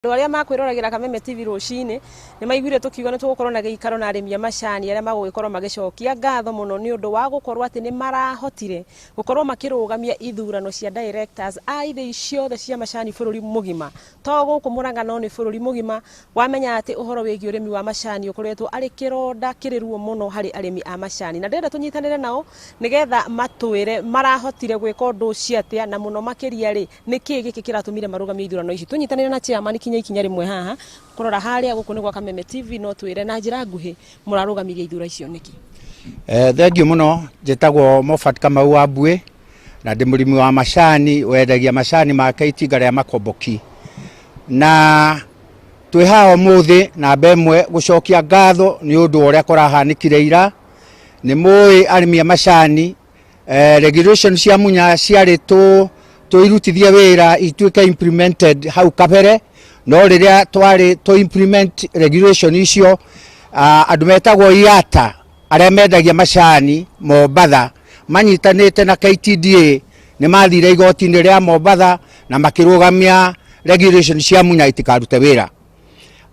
Andũ arĩa makwĩroragĩra Kameme TV rũcinĩ nĩ maiguire tũkiuga nĩ tũgũkorwo na gĩikaro na arĩmi a macani arĩa magũgĩkorwo magĩcokia ngatho mũno nĩ ũndũ wa gũkorwo atĩ nĩ marahotire gũkorwo makĩrũgamia ithurano cia directors a ithĩi ciothe cia macani bũrũri mũgima, to gũkũ Murang'a no nĩ bũrũri mũgima. Wamenya atĩ ũhoro wĩgiĩ ũrĩmi wa macani ũkoretwo arĩ kĩronda kĩrĩ ruo mũno harĩ arĩmi a macani, na ndĩrenda tũnyitanĩre nao nĩgetha matwĩre marahotire gwĩka ũndũ ũcio atĩa, na mũno makĩria rĩ nĩkĩĩ gĩkĩ kĩratũmire marũgamie ithurano ici. Tũnyitanĩre na chairman kinya ikinya rĩmwe haha kũrora harĩa gũkũ nĩ gwa Kameme TV, no twĩre na njĩra nguhĩ mũrarũgamirie ithura icio nĩkĩ? Thengiũ mũno, njĩtagwo Moffat Kamau wa Mbuĩ na ndĩ mũrĩmi wa macani, wendagia macani make itinga rĩa Makomboki. Na twĩ haha ũmũthĩ namba ĩmwe gũcokia ngatho nĩ ũndũ wa ũrĩa kũrahanĩkire ira. Nĩ mũĩ arĩmi a macani, regulation cia Munya ciarĩ tũirutithie wĩra ituĩke implemented hau kabere, no rĩrĩa twarĩ tũ implement regulation icio, andũ metagwo IATA arĩa mendagia macani Mombatha manyitanĩte na KTDA nĩ mathire igoti-inĩ rĩa Mombatha na makĩrũgamia regulation cia Munya itikarute wĩra.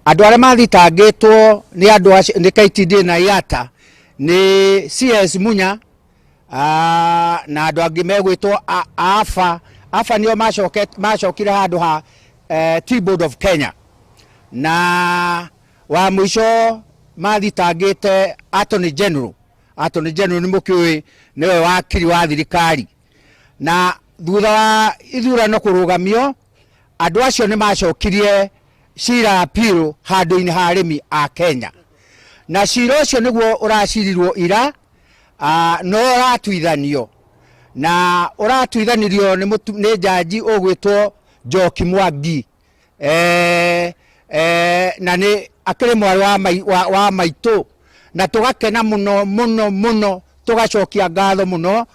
Andũ arĩa mathitangĩtwo nĩ andũ acio, nĩ KTDA na IATA nĩ CS Munya, na andũ angĩ megwĩtwo AFA. AFA nĩo macokire handũ ha Tea Board of Kenya, na wa mũico mathitangĩte Attorney General. Attorney General nĩ mũkĩũĩ nĩwe wakiri wa thirikari. Na thutha wa ithurano kũrũgamio, andũ acio nĩ macokirie cira appeal handũ-inĩ ha arĩmi a Kenya, na cira ũcio nĩguo ũracirirwo ira, no ũratuithanio na ũratuithanirio nĩ jaji ũgwĩtwo Njoki Mwangi, na nĩ akĩrĩ mwarĩ wa maitũ, na tũgakena mũno mũno mũno, tũgacokia ngatho mũno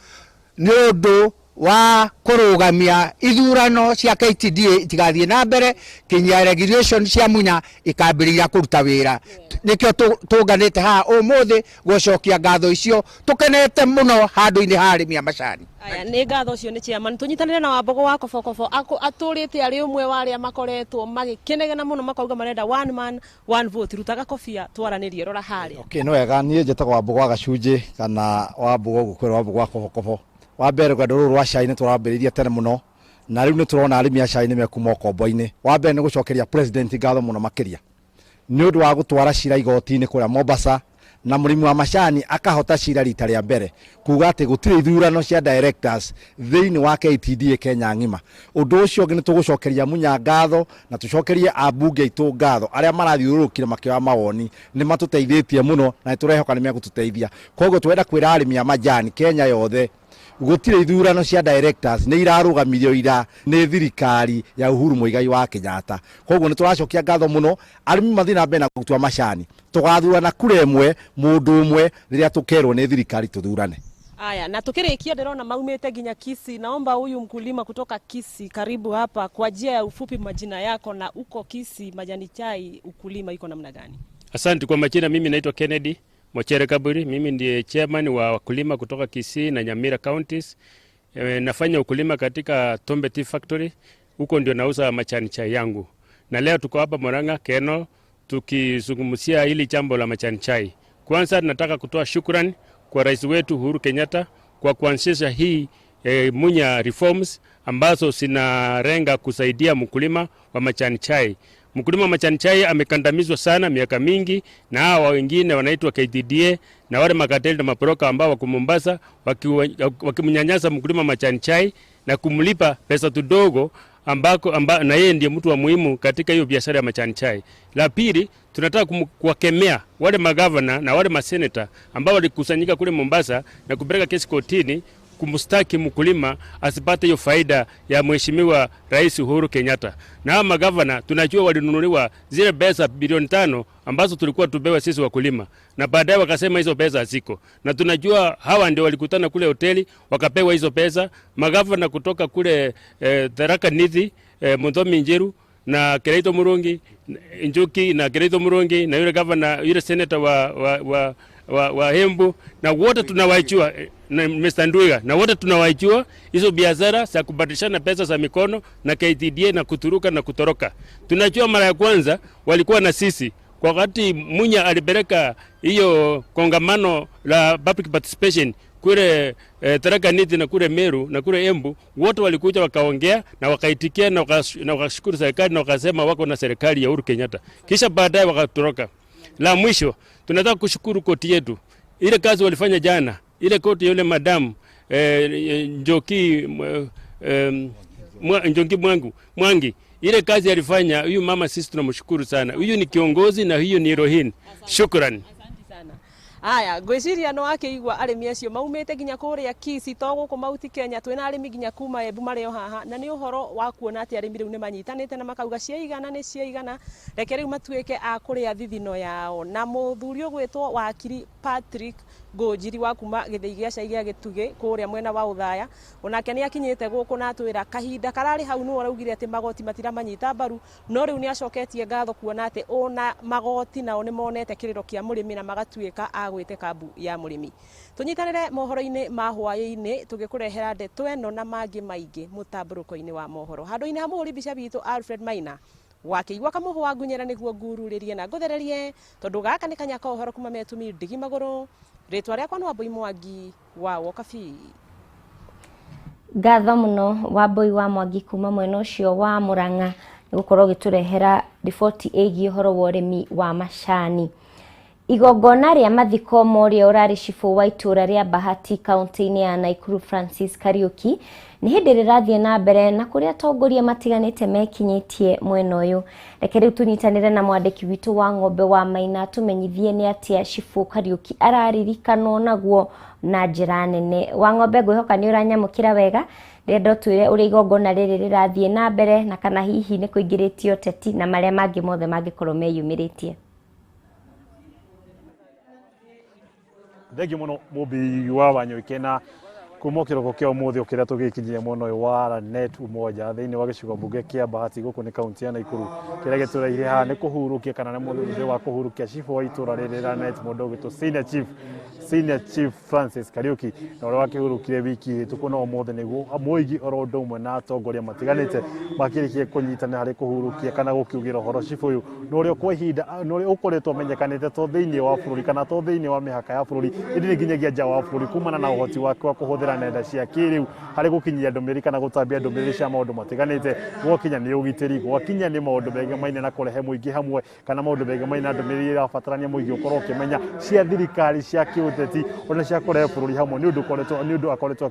nĩ ũndũ wa kũrũgamia ithurano cia KTDA itigathiĩ na mbere kinya regulation cia Munya ikambĩrĩria kũruta wĩra. Nĩkĩo tũnganĩte haha ũmũthĩ gũcokia ngatho icio, tũkenete mũno handũ-inĩ ha arĩmi a macani. Aya nĩ ngatho ũcio nĩ chairman. Tũnyitanĩre na Wambogo wa Kobokobo, atũrĩte arĩ ũmwe wa arĩa makoretwo magĩkĩnegena mũno makauga marenda one man one vote. Rutaga kobia twaranĩrie, rora harĩa. Okay, nĩ wega. Niĩ njĩtagwo Wambogo wa Gacunjĩ kana Wambogo gũkwĩra Wambogo wa Kobokobo. Wa mbere, rũgendo rũrũ rwa cai nĩ tũrambĩrĩirie tene mũno, na rĩu nĩ tũrona arĩmi a cai nĩ mekuma ũkombo-inĩ. Wa mbere nĩ gũcokeria president ngatho mũno makĩria nĩ ũndũ wa gũtwara cira igoti-inĩ kũrĩa Mombasa, na mũrĩmi wa macani akahota cira rita rĩa mbere kuga atĩ gũtirĩ ithurano cia directors thĩinĩ wa KTDA Kenya ng'ima. Ũndũ ũcio ũngĩ, nĩ tũgũcokeria Munya ngatho na tũcokerie ambunge aitũ ngatho arĩa marathiũrũrũkire makĩoya mawoni, nĩ matũteithĩtie mũno na nĩ tũrehoka nĩ megũtũteithia. Koguo twenda kwĩra arĩmi a majani Kenya yothe, gũtirĩ ithurano cia directors, nĩ irarũgamirio ira nĩ thirikari ya Uhuru Muigai wa Kenyatta. Koguo nĩ tũracokia ngatho mũno, arĩmi mathiĩ na mbere na gũtua macani, tũgathurana kura ĩmwe mũndũ ũmwe rĩrĩa tũkerwo nĩ thirikari tũthurane. Aya, na tukirikia ndĩrona maumĩte nginya Kisii. Naomba huyu mkulima kutoka Kisii, karibu hapa kwa njia ya ufupi, majina yako na uko Kisii, majani chai ukulima iko namna gani? Asante kwa majina, mimi naitwa Kennedy Mochere Kaburi. Mimi ndiye chairman wa wakulima kutoka Kisii na Nyamira counties. Nafanya ukulima katika Tombe Tea Factory. Huko ndio nauza majani chai yangu. Na leo tuko hapa Murang'a Keno tukizungumzia hili jambo la majani chai. Kwanza nataka kutoa shukrani kwa rais wetu Uhuru Kenyatta kwa kuanzisha hii Munya reforms ambazo zinalenga kusaidia mkulima wa majani chai. Mkulima wa majani chai amekandamizwa sana miaka mingi na hawa wengine wanaitwa KTDA na wale makateli na mabroka ambao wako Mombasa wakimnyanyasa mkulima wa majani chai na kumlipa pesa tudogo na yeye ndiye mtu wa muhimu katika hiyo biashara ya majani chai. La pili, tunataka kuwakemea wale magavana na wale maseneta ambao walikusanyika kule Mombasa na kupeleka kesi kotini kumstaki mkulima asipate hiyo faida ya Mheshimiwa Rais Uhuru Kenyatta. Na hawa magavana tunajua walinunuliwa zile pesa bilioni 5 ambazo tulikuwa tupewe sisi wakulima, na baadaye wakasema hizo pesa haziko. Na tunajua hawa ndio walikutana kule hoteli wakapewa hizo pesa. Magavana kutoka kule Tharaka Nithi, Muthomi Njiru na Kiraitu Murungi, Njuki na Kiraitu Murungi na yule gavana, yule senator wa Embu, na wote tunawajua. na Mr. Ndwiga, na wote tunawajua hizo biashara za kubadilishana pesa za mikono na KTDA na kuturuka na kutoroka. Tunajua mara ya kwanza walikuwa na sisi kwa wakati Munya alipeleka hiyo kongamano la public participation kule Tharaka Nithi na kule Meru na kule Embu, wote walikuja wakaongea na wakaitikia na wakashukuru serikali na wakasema wako na serikali ya Uhuru Kenyatta, kisha baadaye wakatoroka. La mwisho tunataka kushukuru koti yetu, ile kazi walifanya jana, ile koti yule madamu Njoki Njoki Mwangi, ile kazi alifanya huyu mama, sisi tunamshukuru sana. Huyu ni kiongozi na huyu ni heroine. Shukran. Aya, ngwiciria no akĩigua arĩmi acio maumĩte nginya kũrĩa Kisii to gũkũ Mauti Kenya twĩna arĩmi nginya kuma Embu marĩ o haha, na nĩ ũhoro wa kuona atĩ arĩmi rĩu nĩ manyitanĩte na makauga ciaigana nĩ ciaigana, reke rĩu matuĩke a kũrĩa thithino yao. Na mũthuri ũgwĩtwo wakiri Patrick Ngũnjiri wa kuma gĩthĩi gĩa cai gĩa Gĩtugĩ kũrĩa mwena wa Ũthaya, onake nĩ akinyĩte gũkũ na atwĩra kahinda kararĩ hau nĩwe ũraugire atĩ magoti matiramanyita mbaru, no rĩu nĩ acoketie ngatho kuona atĩ ona magoti nao nĩ monete kĩrĩro kĩa mũrĩmi na magatuĩka a gwĩte kambu ya mũrĩmi. Tũnyitanĩre mohoro-inĩ ma hwaĩ-inĩ tũgĩkũrehera ndeto ĩno na mangĩ maingĩ mũtambũrũko-inĩ wa mohoro. Handũ-inĩ ha mũhũri mbica witũ Alfred Maina wakĩigua kamũhũ wa ngunyĩra nĩguo ngururĩrie na ngũthererie, tondũ gaka nĩ kanya ka ũhoro kuma metumi ndigi magũrũ. Rĩtwa rĩakwa nĩ Wambui Mwangi wa Wokabi. Ngatho mũno Wambui wa Mwangi kuma mwena ũcio wa Murang'a nĩ gũkorwo ũgĩtũrehera riboti ĩgiĩ ũhoro wa ũrĩmi wa macani. Igongona rĩa mathiko ma ũrĩa ũrarĩ cibũ wa itũũra rĩa Bahati kaunti-inĩ ya Nakuru Francis Kariuki nĩ hĩndĩ rĩrathiĩ na mbere na kũrĩa atongoria matiganĩte mekinyĩtie mwena ũyũ. Reke rĩu tũnyitanĩre na mwandĩki witũ wa Ng'ombe wa Maina tũmenyithie nĩ atĩa cibũ Kariuki araririkanwo naguo na njĩra nene. Wa Ng'ombe, ngwĩhoka nĩ ũranyamũkĩra wega, ndĩrenda ũtwĩre ũrĩa igongona rĩrĩ rĩrathiĩ na mbere na kana hihi nĩ kũingĩrĩtio ũteti na marĩa mangĩ mothe mangĩkorwo meyumĩrĩtie. Thengio muno Mũmbi wa Wanyoike na kuma kĩroko kĩa ũmũthĩ kĩrĩa tũgĩkinyia mwena ũyũ wa Lanet Umoja thĩinĩ wa gĩcigo mbunge kĩa Bahati gũkũ nĩ kaunti ya Nakuru. Kĩrĩa gĩtũreire haha nĩ kũhurũkia kana nĩ mũthĩ wa kũhurũkia cibũ wa itũũra rĩrĩ Lanet mũndũ ũgwĩtwo Senior Chief Francis Kariuki, na ũrĩa wakĩhurũkire wiki hĩtũku, na ũmũthĩ nĩguo mũingĩ oro ũndũ ũmwe na atongoria matiganĩte makĩrĩkia kũnyitana harĩ kũhurũkia kana gũkiugĩra ũhoro cibũ ũyũ na ũrĩa kwa ihinda na ũrĩa ũkoretwo ũmenyekanĩte to thĩinĩ wa bũrũri kana to thĩinĩ wa mĩhaka ya bũrũri ĩndĩ nĩ nginyagia nja wa bũrũri kumana na ũhoti wake wa kũhũthĩra nenda cia kĩrĩu harĩ gũkinyia ndũmĩrĩri kana gũtambia ndũmĩrĩri cia maũndũ matiganĩte, gwakinya nĩ ũgitĩri, gwakinya nĩ maũndũ megemaine na kũrehe mũingĩ hamwe kana maũndũ megemaine na ndũmĩrĩri ĩrabatarania mũingĩ ũkorwo ũkĩmenya cia thirikari cia kĩũteti ona cia kũrehe bũrũri hamwe, nĩ ũndũ ũkoretwo nĩ ũndũ akoretwo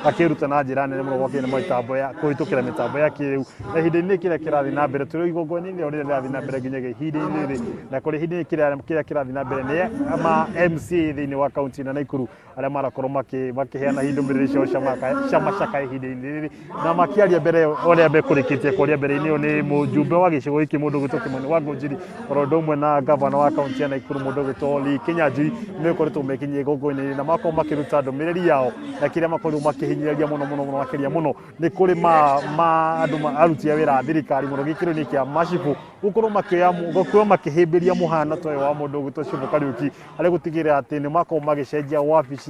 akĩruta na njĩra nene mũno gwakinya nĩ mĩtambo ya kũhĩtũkĩra mĩtambo ya kĩrĩu. Na ihinda-inĩ kĩrĩa kĩrathiĩ na mbere tũrĩ igongona-inĩ rĩrĩa rĩrathiĩ na mbere nginyagia ihinda-inĩ rĩrĩ, na kũrĩ ihinda-inĩ kĩrĩa kĩrathiĩ na mbere nĩ ma MCA thĩinĩ wa kaunti ya Nakuru arĩa marakorwo makĩheana ndũmĩrĩri ciao cia macaka ihinda-inĩ rĩrĩ, na makĩaria mbere ũrĩa mekũrĩkĩtie kũria mbere-inĩ ũyũ nĩ mũjumbe wa gĩcigo gĩkĩ mũndũ ũgwĩtwo Kimani wa Ngũnjiri, oro ũndũ ũmwe na gavana wa kaunti ya Nakuru mũndũ ũgwĩtwo Lee Kinyanjui nĩ ũkoretwo mekinyia igongona-inĩ na makorwo makĩruta ndũmĩrĩri yao na kĩrĩa makorirwo makĩhinyĩrĩria mũno mũno mũno makĩria mũno nĩ kũrĩ ma andũ aruti a wĩra a thirikari mũno gĩkĩro-inĩ kĩa macibũ gũkorwo gũkorwo makĩhĩmbĩria mũhano ta ũyũ wa mũndũ ũgwĩtwo Cibũ Kariuki harĩ gũtigĩrĩra atĩ nĩ makorwo magĩcenjia wabici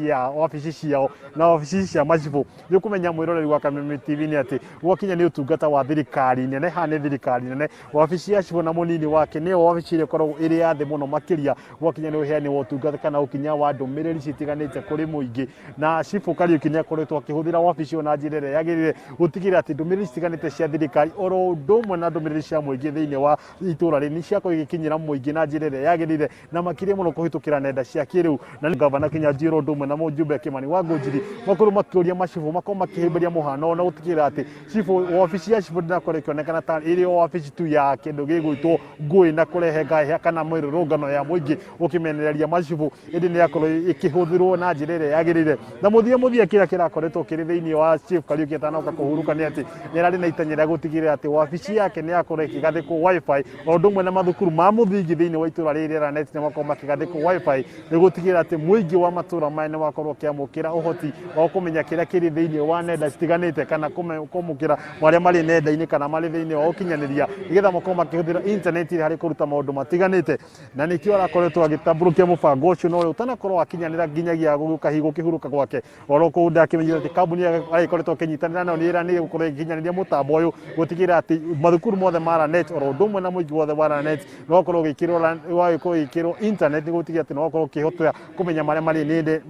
ciao na wabici cia macibũ. Nĩ ũkũmenya mwĩroreri wa Kameme TV nĩ atĩ gwakinya nĩ ũtungata wa thirikari nene, haha nĩ thirikari nene, wabici ya cibũ na mũnini wake nĩyo wabici ĩrĩa ĩkoragwo ĩrĩ ya thĩ mũno makĩria gwakinya nĩ ũheani wa ũtungata kana ũkinya wa ndũmĩrĩri citiganĩte kũrĩ mũingĩ, na Cibũ Kariuki nĩ akoretwo akĩhũthĩra wabici ĩyo na njĩra ĩrĩa yagĩrĩire gũtigĩrĩra atĩ ndũmĩrĩri citiganĩte cia thirikari oro ũndũ ũmwe na ndũmĩrĩri cia mũingĩ thĩinĩ wa itũũra rĩrĩ nĩ ciakorwo igĩkinyĩra mũingĩ na njĩra ĩrĩa yagĩrĩire na makĩria mũno kũhĩtũkĩra nenda cia kĩrĩu. Na gavana Kinyanjui oro ũndũ ũmwe na mũjumbe Kimani wa Ngũnjiri makorwo makĩũria macibũ makorwo makĩhĩmbĩria mũhano na gũtigĩrĩra atĩ cibũ wabici ya cibũ ndĩnakorwo ĩkĩonekana ta ĩrĩ o wabici tu ya kĩndũ gĩgwĩtwo ngũĩ na kũrehe ngahĩha kana mĩrũrũngano ya mũingĩ ũkĩmenereria macibũ, ĩndĩ nĩ yakorwo ĩkĩhũthĩrwo na njĩra ĩrĩa yagĩrĩire. Na mũthia kĩrĩa kĩrakoretwo kĩrĩ thĩinĩ wa Chief Kariuki atanoka kũhurũka nĩ atĩ nĩ ararĩ na itanya rĩa gũtigĩrĩra atĩ wabici yake nĩ yakorwo ĩkĩgathĩkwo wifi o ũndũ ũmwe na mathukuru ma mũthingi thĩinĩ wa itũũra rĩrĩ rĩa Lanet nĩ makorwo makĩgathĩkwo wifi nĩ gũtigĩrĩra atĩ mũingĩ wa matũũra maya nĩ wakorwo ũkĩamũkĩra ũhoti wa kũmenya kĩrĩa kĩrĩ thĩinĩ wa nenda citiganĩte kana kwamũkĩra marĩa marĩ nenda-inĩ kana marĩ thĩinĩ wa ũkinyanĩria nĩgetha makorwo makĩhũthĩra intaneti harĩ kũruta maũndũ matiganĩte na nĩkĩo arakoretwo agĩtambũrũkia mũbango ũcio no ũtanakorwo akinyanĩra nginyagia gũgĩũka hihi gũkĩhurũka gwake oro kũu ndakĩmenyire atĩ kambuni ĩrĩa ĩkoretwo ĩkĩnyitanĩra nayo nĩ ĩranĩire gũkorwo ĩgĩkinyanĩria mũtambo ũyũ gũtigĩrĩra atĩ mathukuru mothe ma Lanet oro ũndũ ũmwe na mũingĩ wothe wa Lanet no ũkorwo ũgĩkĩrwo internet nĩguo gũtigĩrĩra atĩ no ũkorwo ũkĩhota kũmenya marĩa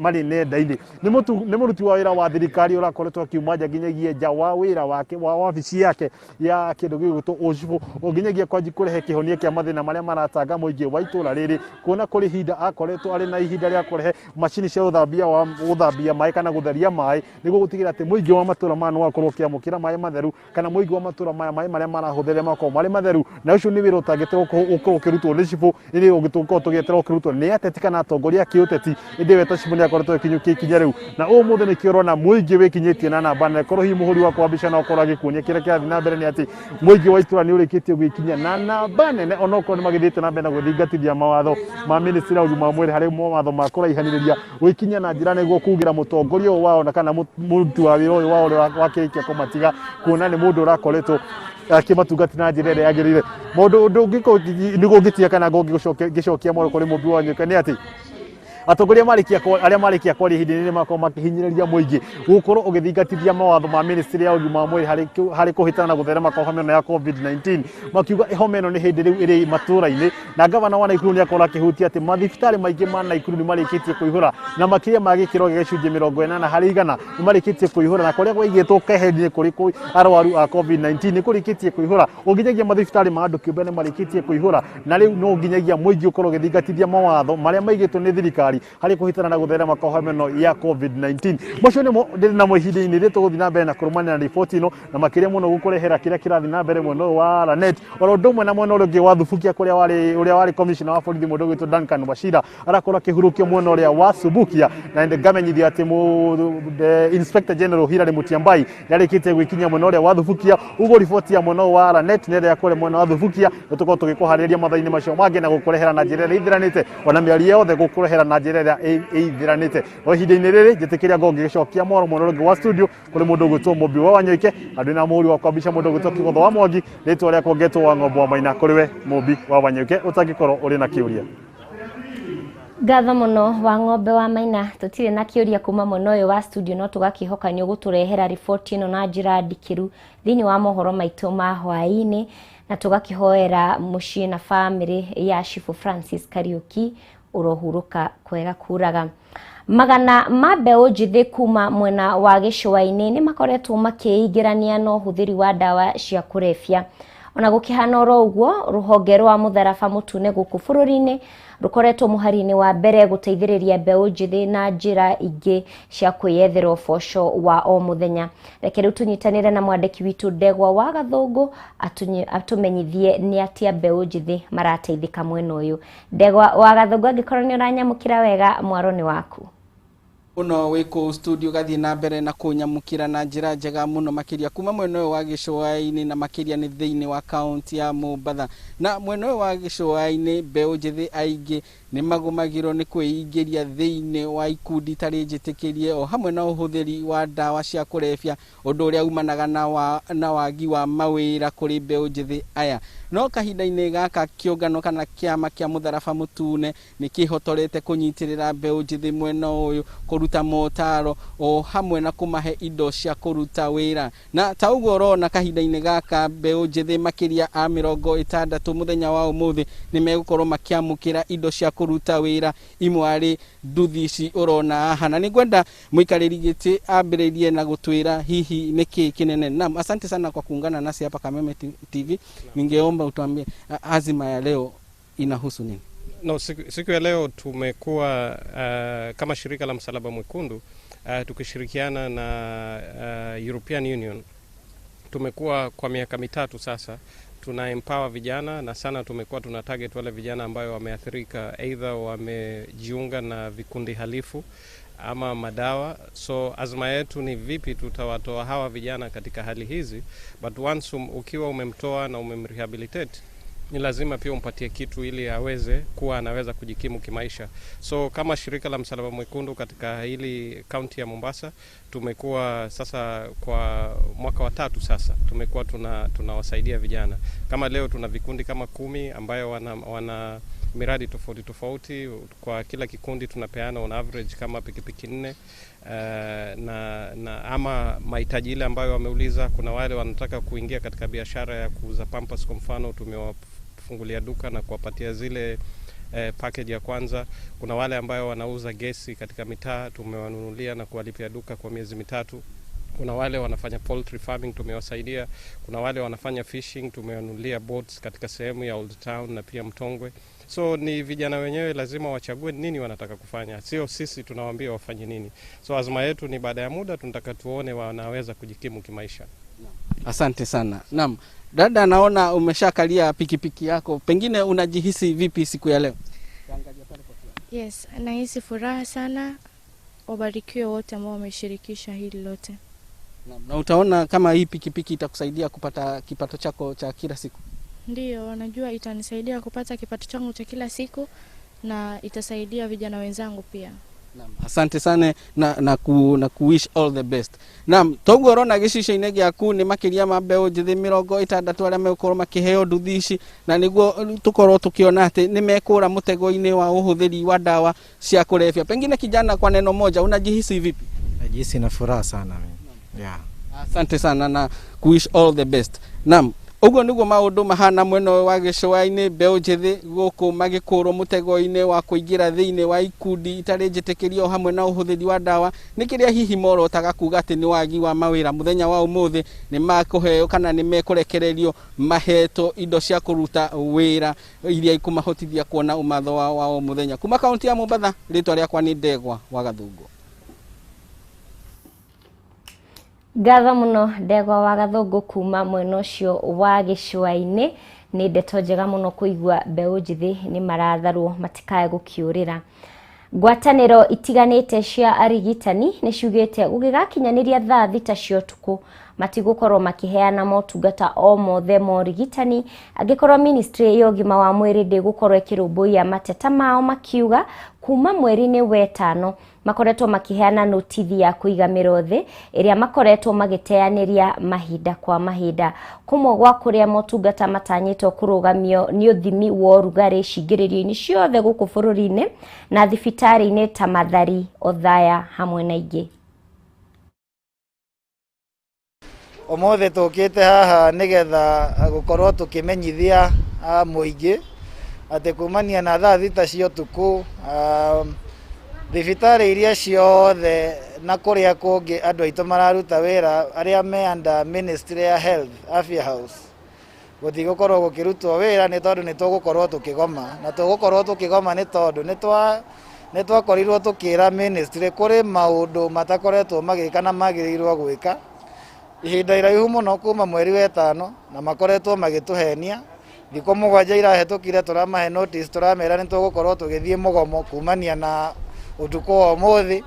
marĩ nenda-inĩ. Nĩ mũruti wa wĩra wa thirikari ũrakoretwo akiuma nja nginyagia nja wa wĩra wake wa wabici yake ya kĩndũ gĩgwĩtwo ũcibũ nginyagia kwanji kũrehe kĩhonia kĩa mathĩna marĩa maratanga mũingĩ wa itũra rĩrĩ kuona kũrĩ ihinda akoretwo arĩ na ihinda rĩa kũrehe macini cia ũthambia wa gũthambia maĩ kana gũtheria maĩ nĩguo gũtigĩrĩra atĩ mũingĩ wa matũra maya nĩ wakorwo ũkĩamũkĩra maĩ matheru kana mũingĩ wa matũra maya maĩ marĩa marahũthĩra makorwo marĩ matheru na ũcio nĩ wĩra ũtangĩte gũkorwo ũkĩrutwo nĩ cibũ ĩrĩ ũngĩkorwo tũgĩeterwo ũkĩrutwo nĩ ateti kana atongoria a kĩũteti ĩndĩ we ta cibũ nĩ akoretwo akinyũkia ikinya rĩu na ũmũthĩ nĩkĩo ũrona mũingĩ wĩkinyĩtie na namba nene korwo hihi mũhũri wakwa wa mbica no ũkorwo agĩkuonia kĩrĩa kĩrathiĩ na mbere nĩ atĩ mũingĩ wa itũra nĩ ũrĩkĩtie gwĩkinyia na namba nene onokorwo nĩ magĩthiĩte na mbere na gũthingatithia mawatho ma ministry ya ũgima wa mwĩrĩ harĩ mawatho ma kũraihanĩrĩria gwĩkinyia na njĩra nĩguo kugĩra mũtongoria ũyũ wao na kana mũruti wa wĩra ũyũ wao ũrĩa wakĩrĩkia kũmatiga kuona nĩ mũndũ ũrakoretwo akĩmatungata na njĩra ĩrĩa yagĩrĩire. Mũndũ ũndũ ũngĩkorwo nĩguo ngĩtiga kana ngĩcokia mwaro kũrĩ mũmbi wa nyoka nĩ atĩ atongoria marĩkia arĩa marĩkia kwaria ihinda rĩrĩ makorwo makĩhinyĩrĩria mũingĩ gũkorwo ũgĩthingatithia mawatho ma ministry ya ũgima wa mwĩrĩ harĩ kũhĩtana na gũtherema kwa homa ĩno ya COVID-19 makiuga homa ĩno nĩ hĩndĩ rĩu ĩrĩ matũra-inĩ na gavana wa Nakuru nĩ akorwo akĩhutia atĩ mathibitarĩ maingĩ ma Nakuru nĩ marĩkĩtie kũihũra na makĩria ma gĩkĩro gĩa gĩcunjĩ 80% nĩ marĩkĩtie kũihũra na kũrĩa kwaigĩtwo keheri-inĩ kũrĩ arwaru a COVID-19 nĩ kũrĩkĩtie kũihũra ũnginyagia mathibitarĩ ma andũ kĩũmbe nĩ marĩkĩtie kũihũra na rĩu no nginyagia mũingĩ ũkorwo ũgĩthingatithia mawatho marĩa maigĩtwo nĩ thirikari harĩ kũhĩtana na gũtherema kwa homa ĩno ya COVID-19. Macio nĩmo ndĩrĩ namo ihinda-inĩ rĩrĩ tũgũthiĩ na mbere na kũrũmanĩra na riboti ĩno na makĩria mũno gũkũrehera kĩrĩa kĩrathiĩ na mbere mwena ũyũ wa Lanet oro ũndũ ũmwe na mwena ũrĩa ũngĩ wa Thubukia kũrĩa warĩ ũrĩa warĩ commissioner wa borithi mũndũ ũgwĩtwo Duncan Wachira arakorwo akĩhurũkio mwena ũrĩa wa Subukia na ngamenyithia atĩ Inspector General Hilary Mutyambai nĩarĩkĩtie gwĩkinyia mwena ũrĩa wa Thubukia ũguo riboti ya mwena ũyũ wa Lanet nĩ ĩrĩa kũrĩa mwena wa Thubukia nĩ tũkorwo tũgĩkũharĩrĩria mathaa-inĩ macio mangĩ na gũkũrehera na njĩra ĩrĩa ĩithiranĩte ona mĩario yothe gũkũrehera na njĩra ĩrĩa ĩithiranĩte. No ihinda-inĩ rĩrĩ njĩtĩkĩria ngorwo ngĩgĩcokia mwaro mwena ũrĩa ũngĩ wa studio kũrĩ mũndũ ũgwĩtwo Mũmbi wa Wanyoike na ndĩ na mũhũri wakwa mbica mũndũ ũgwĩtwo Kĩgotho wa Mwangi rĩtwa rĩakwa ngetwo wa Ng'ombo wa Maina kũrĩ we Mũmbi wa Wanyoike ũtangĩkorwo ũrĩ na kĩũria. Ngatho mũno wa Ng'ombe wa Maina, tũtirĩ na kĩũria kuma mwena ũyũ wa studio no tũgakĩhoka nĩ ũgũtũrehera riboti ĩno na njĩra ndikĩru thĩinĩ wa mohoro maitũ ma hwaĩ-inĩ na tũgakĩhoera mũciĩ na bamĩrĩ ya Chifu Francis Kariuki ũrohurũka kwega kuraga. Magana ma mbeũ njĩthĩ kuma mwena wa gĩcũa-inĩ nĩ makoretwo makĩingĩrania na ũhũthĩri wa ndawa cia kũrebia. Ona gũkĩhana oro ũguo, rũhonge rwa mũtharaba mũtune gũkũ bũrũri-inĩ rũkoretwo mũhari-inĩ wa mbere gũteithĩrĩria mbeũ njĩthĩ na njĩra ingĩ cia kwĩyethera ũboco wa o mũthenya. Reke rĩu tũnyitanĩre na mwandĩki witũ Ndegwa wa Gathũngũ atũmenyithie nĩ atĩa mbeũ njĩthĩ marateithĩka mwena ũyũ. Ndegwa wa Gathũngũ, angĩkorwo nĩ ũranyamũkĩra wega, mwaro nĩ waku. Uno wĩ kũu studio gathiĩ na mbere na kũnyamũkĩra na njĩra njega mũno makĩria kuma mwena ũyũ wa gĩcũa-inĩ na makĩria nĩ thĩinĩ wa kaunti ya Mombatha. Na mwena ũyũ wa gĩcũa-inĩ mbeũ njĩthĩ aingĩ nĩ magũmagĩrwo nĩ kwĩingĩria thĩinĩ wa ikundi itarĩ njĩtĩkĩrie o hamwe na ũhũthĩri wa ndawa cia kũrebia, ũndũ ũrĩa umanaga na wagi wa mawĩra kũrĩ mbeũ njĩthĩ aya. No kahinda-inĩ gaka kĩũngano kana kĩama kĩa mũtharaba mũtune nĩ kĩhotorete kũnyitĩrĩra mbeũ njĩthĩ mwena ũyũ kũruta motaro o hamwe na kũmahe indo cia kũruta wĩra. Na ta ũguo ũrona kahinda-inĩ gaka mbeũ njĩthĩ makĩria a 60 mũthenya wa ũmũthĩ nĩ megũkorwo makĩamũkĩra indo cia kũruta wĩra imwe arĩ nduthi ici ũrona haha. Na nĩngwenda mũikarĩri gĩtĩ ambĩrĩrie na gũtwĩra hihi nĩkĩ kĩnene. Naam, asante sana kwa kuungana nasi hapa Kameme TV. Ningeomba utuambie azima ya leo inahusu nini? No, siku ya leo tumekuwa kama shirika la Msalaba Mwekundu tukishirikiana na European Union. Tumekuwa kwa miaka 3 sasa tuna empower vijana, na sana tumekuwa tuna target wale vijana ambayo wameathirika, either wamejiunga na vikundi halifu ama madawa. So azma yetu ni vipi tutawatoa hawa vijana katika hali hizi, but once ukiwa umemtoa na umemrehabilitate, Ni lazima pia umpatie kitu ili aweze kuwa anaweza kujikimu kimaisha. So kama shirika la Msalaba Mwekundu katika hili kaunti ya Mombasa, tumekuwa sasa kwa mwaka wa tatu sasa tumekuwa tunawasaidia vijana. Kama leo tuna vikundi kama 10 ambayo wana miradi tofauti tofauti. Kwa kila kikundi tunapeana on average kama pikipiki 4 na ama mahitaji ile ambayo wameuliza. Kuna wale wanataka kuingia katika biashara ya kuuza pampers kwa mfano, tumewafungulia duka na kuwapatia zile package ya kwanza. Kuna wale ambayo wanauza gesi katika mitaa, tumewanunulia na kuwalipia duka kwa miezi 3. Kuna wale wanafanya poultry farming, tumewasaidia. Kuna wale wanafanya fishing, tumewanunulia boats katika sehemu ya Old Town na pia Mtongwe. So ni vijana wenyewe lazima wachague nini wanataka kufanya, sio sisi tunawaambia wafanye nini. So azma yetu ni baada ya muda tunataka tuone wanaweza kujikimu kimaisha. Asante sana. Naam, dada, naona umeshakalia pikipiki yako, pengine unajihisi vipi siku ya leo? Yes, nahisi furaha sana. Wabarikiwe wote ambao wameshirikisha hili lote. Na utaona kama hii pikipiki itakusaidia kupata kipato chako cha kila siku? Ndiyo, najua itanisaidia kupata kipato changu cha kila siku na itasaidia vijana wenzangu pia. Naam, asante sana na ku wish all the best. Naam, toguo ũrona gĩcicio-inĩ gĩaku nĩ makĩria ma mbeũ njĩthĩ 60 arĩa megũkorwo makĩheo nduthi ici, na nĩguo tũkorwo tũkĩona atĩ nĩ mekũra mũtego-inĩ wa ũhũthĩri wa dawa cia kũrebia. Pengine kijana, kwa neno moja, unajihisi vipi? Najihisi na furaha sana mimi. Yeah. Asante sana na wish all the best. Naam, ũguo nĩguo maũndũ mahana mwena ũyũ wa gĩcũa-inĩ, mbeũ njĩthĩ gũkũ magĩkũrwo mũtego-inĩ wa kũingĩra thĩinĩ wa ikundi itarĩ njĩtĩkĩrie hamwe na ũhũthĩri wa ndawa nĩ kĩrĩa hihi morotaga kuga atĩ nĩ wagi wa mawĩra. Mũthenya wa ũmũthĩ nĩ makũheo kana nĩ mekũrekererio mahetwo indo cia kũruta wĩra iria ikũmahotithia kuona ũmatho wao wa o mũthenya. Kuma kaunti ya Mombatha, rĩtwa rĩakwa nĩ Ndegwa wa Gathungu. Ngatho mũno, Ndegwa wa Gathũngũ, kuma mwena ũcio wa gĩcũa-inĩ. Nĩ ndeto njega mũno kũigua mbeũ njĩthĩ nĩ maratharwo matikae gũkĩũrĩra. Ngwatanĩro itiganĩte cia arigitani nĩ ciugĩte gũgĩgakinyanĩria thaa 6 cia ũtukũ matigũkorwo makĩheana motungata o mothe ma ũrigitani angĩkorwo ministry ya ũgima wa mwĩrĩ ndĩgũkorwo ĩkĩrũmbũiya mateta mao, makiuga kuma mweri-inĩ wetano makoretwo makĩheana notithi ya kũiga mĩro thĩ ĩrĩa makoretwo magĩteanĩria mahinda kwa mahinda. Kũmwe gwa kũrĩa motungata matanyĩtwo kũrũgamio nĩ ũthimi wa ũrugarĩ cingĩrĩrio-inĩ ciothe gũkũ bũrũri-inĩ na thibitarĩ-inĩ ta Mathari, Othaya hamwe na ingĩ. Ũmũthĩ tũkĩte haha nĩgetha gũkorwo tũkĩmenyithia mũingĩ atĩ kumania na thaa 6 cia ũtukũ, thibitarĩ iria ciothe na kũrĩa kũngĩ andũ aitũ mararuta wĩra arĩa me under Ministry ya Health, Afya House, gũtigũkorwo gũkĩrutwo wĩra nĩ tondũ nĩ tũgũkorwo tũkĩgoma, na tũgũkorwo tũkĩgoma nĩ tondũ nĩ twakorirwo tũkĩra ministry kũrĩ maũndũ matakoretwo magĩka na magĩrĩirwo gwĩka ihinda iraihu mũno kuma mweri wetano, na makoretwo magĩtũhenia. Thikũ 7 irahĩtũkire tũramahe notice, tũramera nĩ tũgũkorwo tũgĩthiĩ mũgomo kumania na ũtukũ wa ũmũthĩ,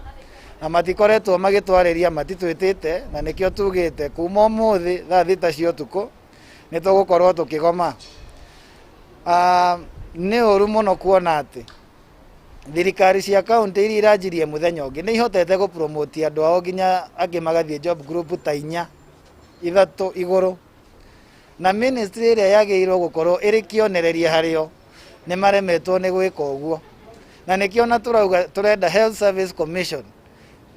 na matikoretwo magĩtwarĩria, matitwĩtĩte, na nĩkĩo tugĩte kuma ũmũthĩ thaa 6 cia ũtukũ nĩ tũgũkorwo tũkĩgoma. Nĩ ũru mũno kuona atĩ thirikari cia kaunti iria iranjirie mũthenya ũngĩ nĩ ihotete gũpromote andũ ao nginya angĩ magathiĩ job group ta 4, 3 igũrũ, na ministry ĩrĩa yagĩrĩirwo gũkorwo ĩrĩ kĩonereria harĩo nĩ maremetwo nĩ gwĩka ũguo. Na nĩkĩo na tũrauga tũrenda Health Service Commission,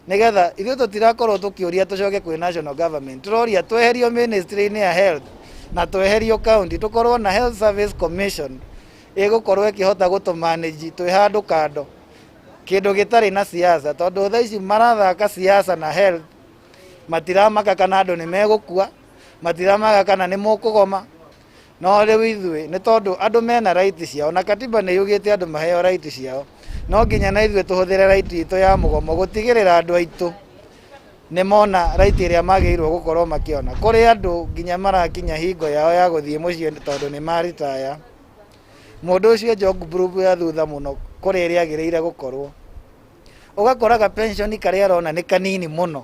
nĩgetha ithuĩ tũtirakorwo tũkĩũria tũcoke kwĩ national government, tũroria tweherio ministry-inĩ ya health na tweherio county, tũkorwo na Health Service Commission ĩgũkorwo ĩkĩhota gũtũmanage twĩ handũ kando, kĩndũ gĩtarĩ na siasa, tondũ thaa ici marathaka siasa na health. Matiramaka kana andũ nĩ megũkua, matiramaka kana nĩ mũkũgoma, no rĩu ithuĩ nĩ tondũ andũ mena right ciao na katiba nĩ yugĩte andũ maheo right ciao, no nginya na ithuĩ tũhũthĩre right itũ ya mũgomo gũtigĩrĩra andũ aitũ nĩ mona right ĩrĩa magĩrĩirwo gũkorwo makĩona. Kũrĩ andũ nginya marakinya hingo yao ya gũthiĩ mũciĩ tondũ nĩ maritaya, mũndũ ũcio job group ya thutha mũno kũrĩ ĩrĩa agĩrĩire gũkorwo, ũgakoraga pension karĩa arona nĩ kanini mũno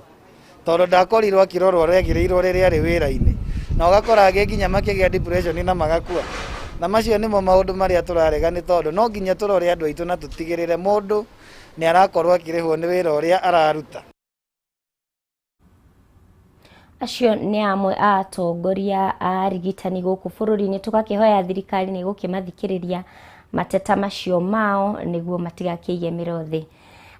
tondũ ndakorirwo akĩrorwo ũrĩa agĩrĩirwo rĩrĩa arĩ wĩra-inĩ, na ũgakora angĩ nginya makĩgĩa depression na magakua. Na macio nĩmo maũndũ marĩa tũrarega nĩ tondũ no nginya tũrore andũ aitũ na tũtigĩrĩre mũndũ nĩ arakorwo akĩrĩhwo nĩ wĩra ũrĩa araruta. Acio nĩ amwe a atongoria a arigitani gũkũ bũrũri-inĩ, tũgakĩhoya thirikari nĩ gũkĩmathikĩrĩria mateta macio mao nĩguo matigakĩige mĩro thĩ.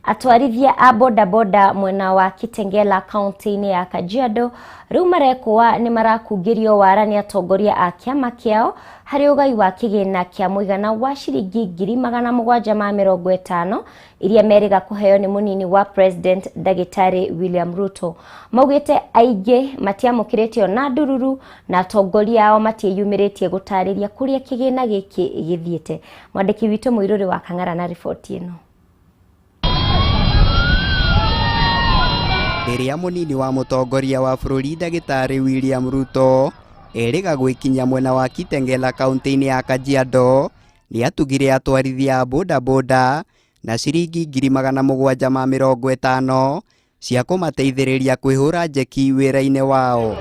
Atwarithia a bodaboda mwena wa Kitengela kaunti-inĩ ya Kajiado rĩu marekũa nĩ marakungĩrio wara nĩ atongoria a kĩama kĩao harĩ ũgai wa kĩgĩna kĩa mũigana wa ciringi 750,000 iria merĩga kũheo nĩ mũnini wa President Ndagĩtarĩ William Ruto. Maugĩte aingĩ matiamũkĩrĩte ona ndururu na atongoria ao matiĩyumĩrĩtie gũtarĩria kũrĩa kĩgĩna gĩkĩ gĩthiĩte. Mwandĩki witũ Mũirũrĩ wa Kang'ara na riboti ĩno. Rĩrĩa mũnini wa mũtongoria wa bũrũri Ndagĩtarĩ William Ruto erĩga gwĩkinya mwena wa Kitengela kaunti-inĩ ya Kajiado, nĩatugire atwarithia a bodaboda na ciringi 750,000 cia kũmateithĩrĩria kwĩhũra njeki wĩra-inĩ wao.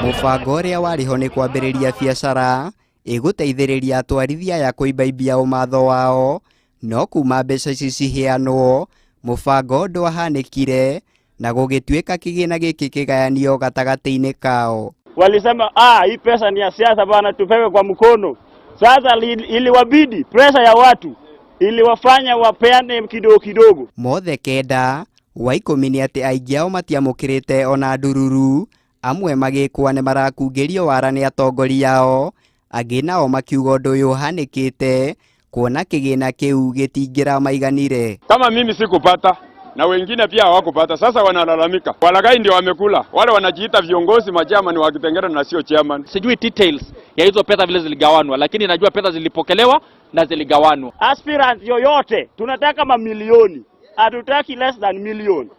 Mũbango ũrĩa warĩ ho nĩ kwambĩrĩria biacara ĩgũteithĩrĩria atwarithia aya kũimbaimbia ũmatho wao, no kuma mbeca ici ciheanwo mũbango ndwahanĩkire na gũgĩtuĩka kĩgĩna gĩkĩ kĩgayanio gatagatĩ-inĩ kao. Walisema hii pesa ni ya siasa bana, tupewe kwa mkono. Sasa iliwabidi pressure ya watu iliwafanya wapeane kidogo kidogo. Mothe 9 wa 10 nĩ atĩ aingĩ ao matiamũkĩrĩte ona ndururu, amwe magĩkwa nĩ marakungĩrio wara nĩ atongoria ao, angĩ nao makiuga ũndũ ũyũ ũhanĩkĩte kuona kĩgĩna kĩu gĩtingĩra maiganire. Kama mimi sikupata na wengine pia hawakupata, sasa wanalalamika. Walagai ndio wamekula, wale wanajiita viongozi machairman wa Kitengela na sio chairman. Sijui details ya hizo pesa vile ziligawanwa, lakini najua pesa zilipokelewa na ziligawanwa. Aspirant yoyote tunataka mamilioni, hatutaki less than million.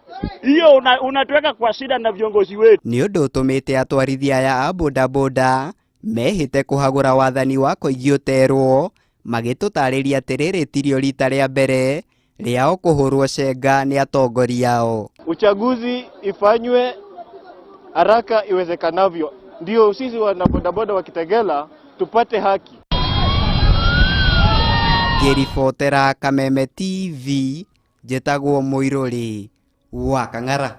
Hiyo unatuweka kwa shida na viongozi wetu. Nĩ ũndũ ũtũmĩte atwarithia aya a bodaboda mehĩte kũhagũra wathani wa Koigi ũterwo, magĩtũtarĩria atĩ rĩrĩ tirio rita rĩa mbere rĩao kũhũrwo cenga nĩ atongoria ao. Uchaguzi ifanywe haraka iwezekanavyo, ndio sisi wana bodaboda wa Kitengela tupate haki. Ngĩribotera Kameme TV, njĩtagwo Mũirũrĩ wa Kang'ara.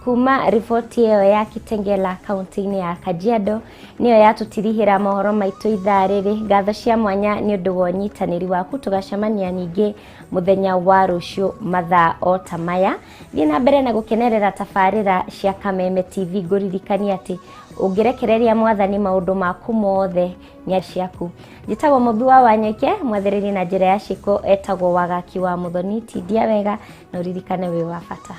Kuma riboti ĩyo ya Kitengela kaunti-inĩ ya Kajiado nĩyo yatũtirihĩra mohoro maitũ ithaa rĩrĩ. Ngatho cia mwanya nĩ ũndũ wa ũnyitanĩri waku, tũgacemania ningĩ mũthenya wa rũciũ mathaa o ta maya. Thiĩ na mbere na gũkenerera tabarĩra cia Kameme TV. Ngũririkania atĩ ũngĩrekereria mwathani maũndũ maku mothe nĩ ciaku. Njĩtagwo Mũmbi wa Wanyoike, mwathĩrĩri na njĩra ya ciĩko etagwo Wagaki wa Mũthoni. Tindia wega na ũririkane wĩ wa bata.